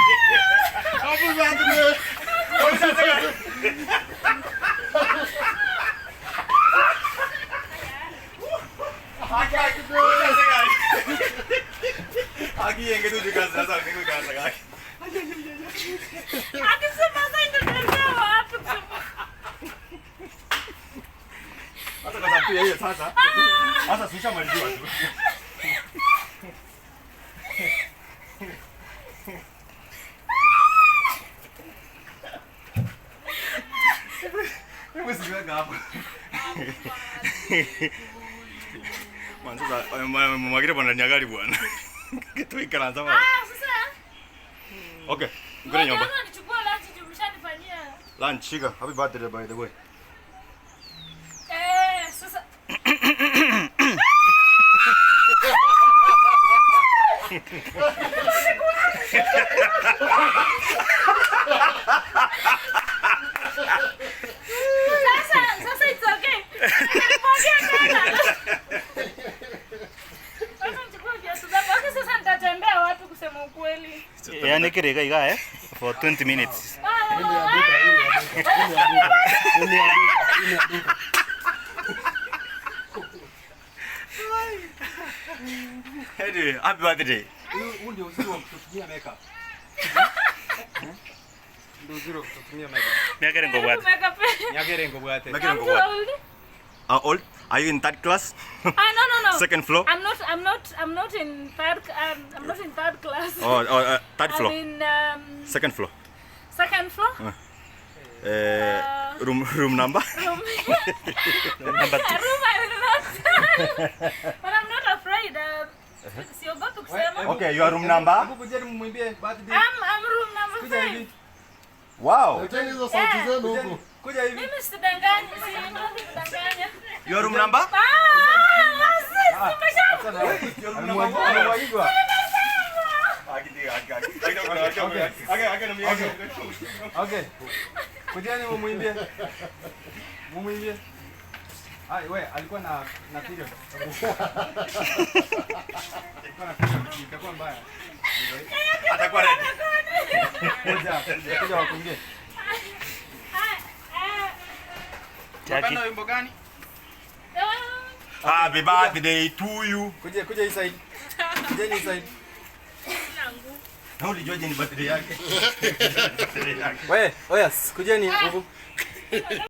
Happy birthday. Akisema sasa nitatembea wapi kusema? Sasa sishamaliziwa tu. Hebu siweka hapo. Mwanzo sasa mwagire bwana nyagali bwana. Kitu ikaanza bwana. Ah, sasa. Okay, ngure nyumba. Ngoja nichukue lunch juu mshanifanyia. Lunch shika. Happy birthday, by the way. Eh, sasa sasa it's okay. Nilipokea tena. Sasa nichukue viatu zangu. Okay, sasa nitatembea wapi kusema ukweli? Yani kirega iga for 20 minutes. Ah, Ile ya duka, ile ya duka. Anyway, happy birthday. Huu ndio uzuri wa kutotumia makeup. Ndio uzuri wa kutotumia makeup. Miaka rengo bwate. Makeup. Nyagere ngobwate. Miaka I'm rengo too bwate. old. How old? Are you in third class? Ah, no, no, no. Second floor? I'm not in third class. Oh, third floor. I'm in Second floor. second floor. Room number? Room. Number 2. Room I will not tell. But I'm not afraid. Siogopi kusema. Okay, your room number? Hebu kujeni mumwimbie birthday. I'm room number Kuja 5. hivi. Wow. Leteni hizo sauti zenu Kujeni- huku. Kuja hivi. Mimi sidanganyi, sidogopi kudanganya. Your room number? Ah, sisi tumesha. Amemwagigwa. Okay. Kujeni mumwimbie. Mumwimbie. Ai, we, alikuwa na period. Alikuwa na period, itakuwa mbaya. Atakuwa ready. Kuja, kuja, kuja wakuimbie. Ah, ah, Jackie. Wimbo gani? ah. Happy birthday to you. Kuja, kuja hii side. Kujeni hii side. Sina nguvu. Na ulijuaje ni birthday yake? We, oya, kujeni huku.